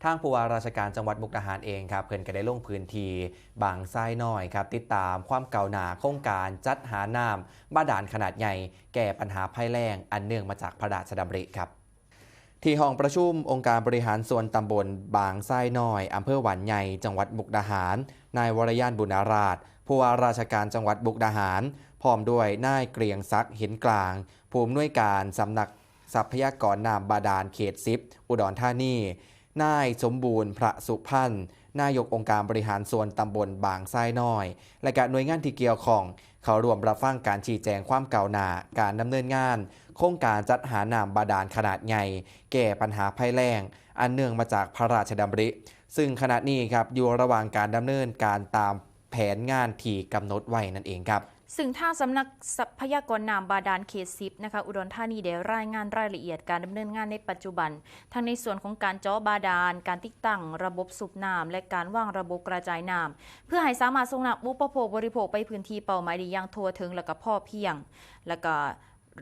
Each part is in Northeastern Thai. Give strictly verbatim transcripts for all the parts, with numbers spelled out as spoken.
ทางผู้ว่าราชการจังหวัดมุกดาหารเองครับ เพิ่นก็ได้ลงพื้นที่บางทรายน้อยครับ ติดตามความก้าวหน้าโครงการจัดหาน้ำบาดาลขนาดใหญ่ แก้ปัญหาภัยแล้งอันเนื่องมาจากพระราชดำริครับ ที่ห้องประชุมองค์การบริหารส่วนตำบลบางทรายน้อย อำเภอหวานใหญ่ จังหวัดมุกดาหาร นายวรยานบุญนาราช ผู้ว่าราชการจังหวัดมุกดาหาร พร้อมด้วยนายเกรียงศักดิ์ หินกลาง ผู้อำนวยการสำนักทรัพยากรน้ำบาดาลเขตสิบ อุดรธานี นายสมบูรณ์ พระสุพรรณ นายกองค์การบริหารส่วนตำบลบางทรายน้อย และก็หน่วยงานที่เกี่ยวข้อง เข้าร่วมรับฟังการชี้แจงความก้าวหน้าการดำเนินงาน โครงการจัดหาน้ำบาดาลขนาดใหญ่ แก้ปัญหาภัยแล้งอันเนื่องมาจากพระราชดำริ ซึ่งขณะนี้ครับอยู่ระหว่างการดำเนินการตามแผนงานที่กำหนดไว้นั่นเองครับ ซึ่งทางสำนักทรัพยากรน้ำบาดาลเขตสิบนะคะ อุดรธานีได้รายงานรายละเอียดการดำเนินงานในปัจจุบัน ทั้งในส่วนของการเจาะบาดาล การติดตั้งระบบสูบน้ำและการวางระบบกระจายน้ำเพื่อให้สามารถส่งน้ำอุปโภคบริโภคไปพื้นที่เป้าหมายได้อย่างทั่วถึงและก็พอเพียง และก็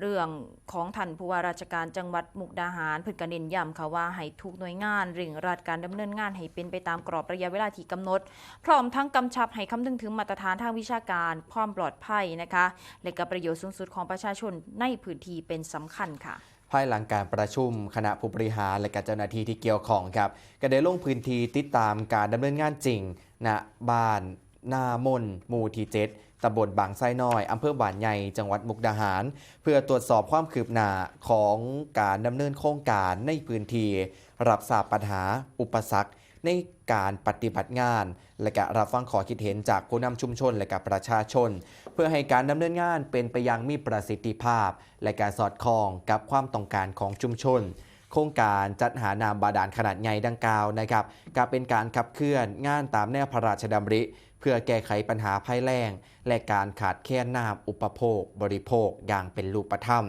เรื่องของท่านผู้ว่าราชการจังหวัดมุกดาหาร เพิ่นก็เน้นย้ำค่ะว่าให้ทุกหน่วยงานเร่งรัดการดำเนินงานให้เป็นไปตามกรอบระยะเวลาที่กำหนด พร้อมทั้งกำชับให้คำนึงถึงมาตรฐานทางวิชาการความปลอดภัยนะคะ และก็ประโยชน์สูงสุดของประชาชนในพื้นที่เป็นสำคัญค่ะ ภายหลังการประชุม คณะผู้บริหารและก็เจ้าหน้าที่ที่เกี่ยวข้องครับ ก็ได้ลงพื้นที่ติดตามการดำเนินงานจริง ณ บ้านนามน หมู่ที่เจ็ด ตำบลบางทรายน้อย อำเภอหวานใหญ่ จังหวัดมุกดาหาร เพื่อตรวจสอบความคืบหน้าของการดำเนินโครงการในพื้นที่ รับทราบปัญหา อุปสรรคในการปฏิบัติงาน และก็รับฟังข้อคิดเห็นจากผู้นำชุมชนและก็ประชาชน เพื่อให้การดำเนินงานเป็นไปอย่างมีประสิทธิภาพ และก็สอดคล้องกับความต้องการของชุมชน โครงการจัดหาน้ำบาดาลขนาดใหญ่ดังกล่าวนะครับ ก็เป็นการขับเคลื่อนงานตามแนวพระราชดำริ เพื่อแก้ไขปัญหาภัยแล้ง และการขาดแคลนน้ำอุปโภคบริโภคอย่างเป็นรูปธรรม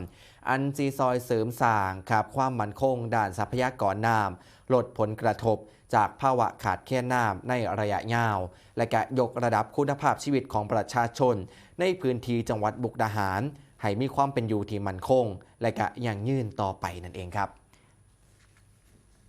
อันสิซอยเสริมสร้างครับความมั่นคงด้านทรัพยากรน้ำ ลดผลกระทบจากภาวะขาดแคลนน้ำในระยะยาว และก็ยกระดับคุณภาพชีวิตของประชาชน ในพื้นที่จังหวัดมุกดาหาร ให้มีความเป็นอยู่ที่มั่นคง และก็ยั่งยืนต่อไปนั่นเองครับ